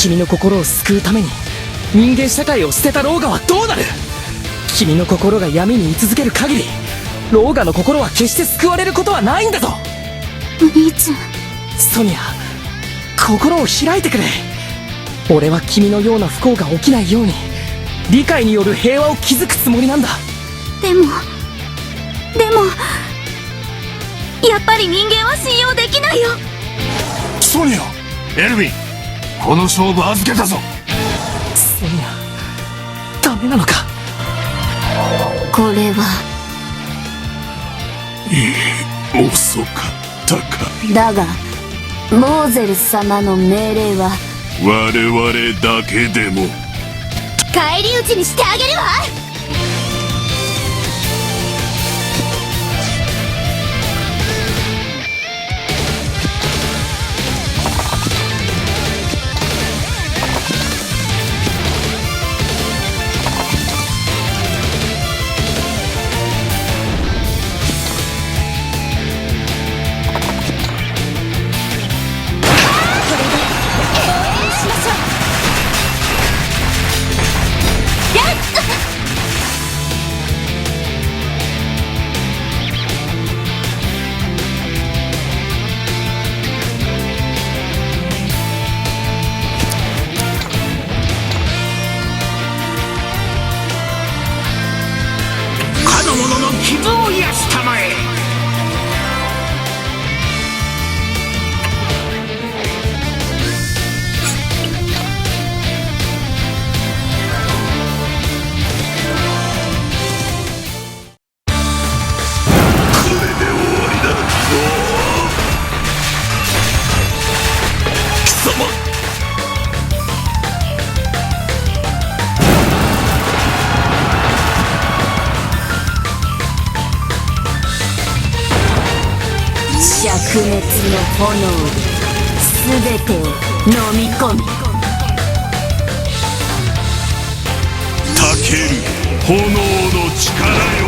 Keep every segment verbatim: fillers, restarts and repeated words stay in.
君の心を救うために人間社会を捨てたローガはどうなる？君の心が闇に居続ける限り、ローガの心は決して救われることはないんだぞ。お兄ちゃん。ソニア、心を開いてくれ。俺は君のような不幸が起きないように、理解による平和を築くつもりなんだ。でも、でも、やっぱり人間は信用できないよ。ソニア、エルヴィン、この勝負預けたぞ。ソニア、ダメなのか？これは。ええ、遅かったか。だが、モーゼル様の命令は。我々だけでも。返り討ちにしてあげるわ。かの者の傷を癒したまえ。貴様。灼熱の炎で全てを飲み込み。たける炎の力よ。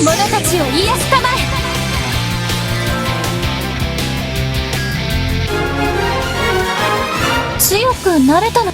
者たちを癒したまえ。強くなれたの。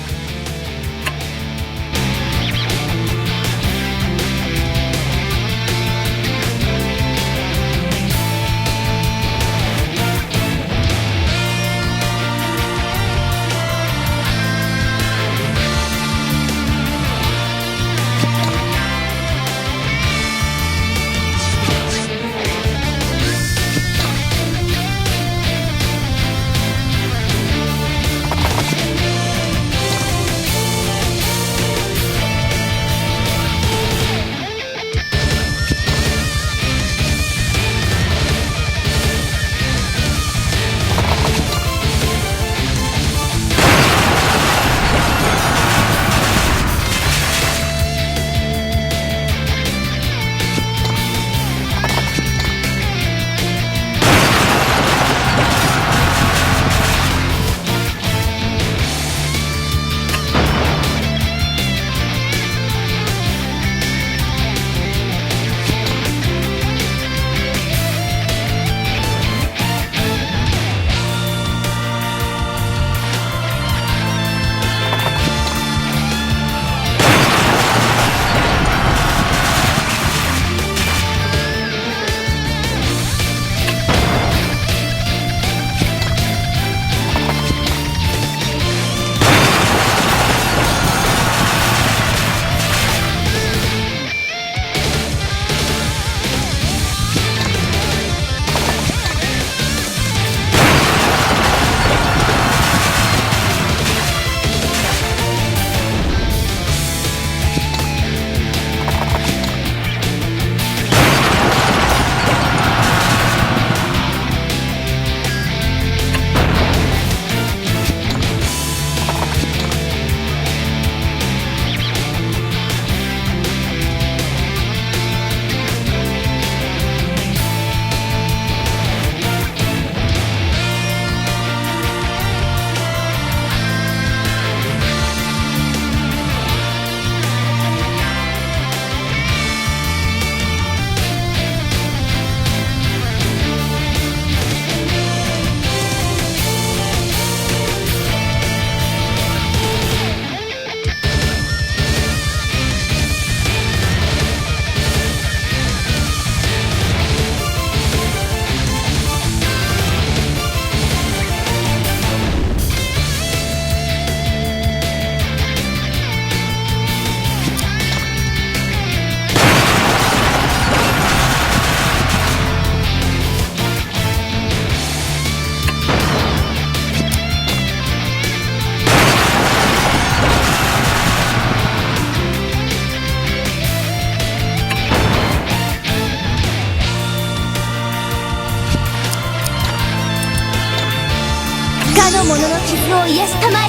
かの者の傷を癒したまえ。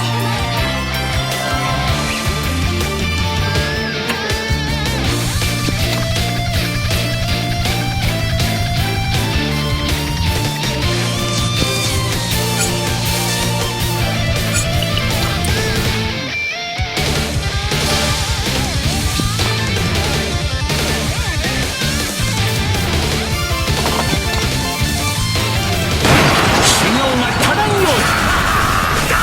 修行が足らんようだ。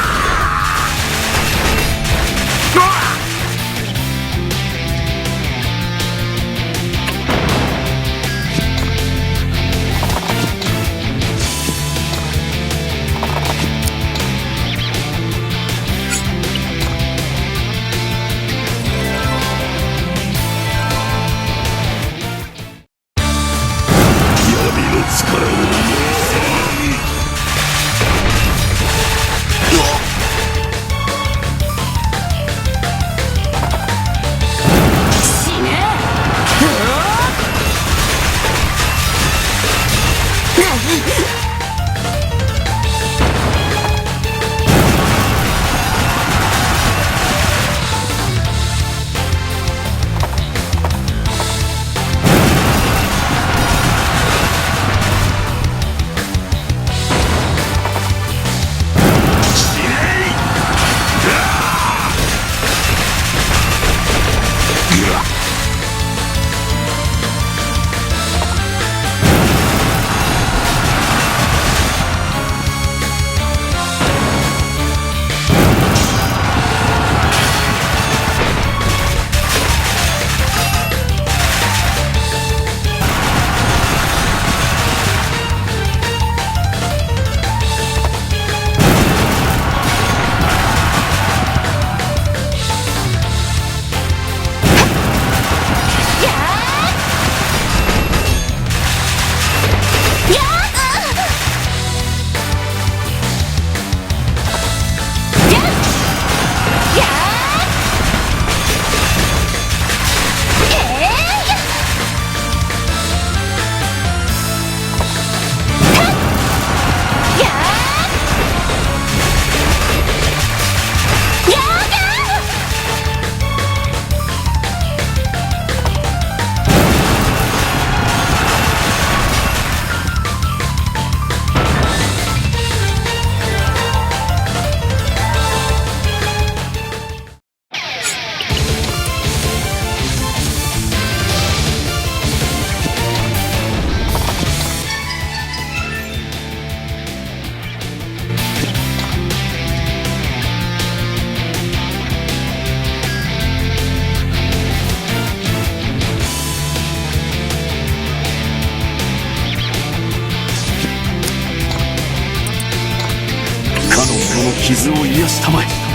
傷を癒やしたまえ。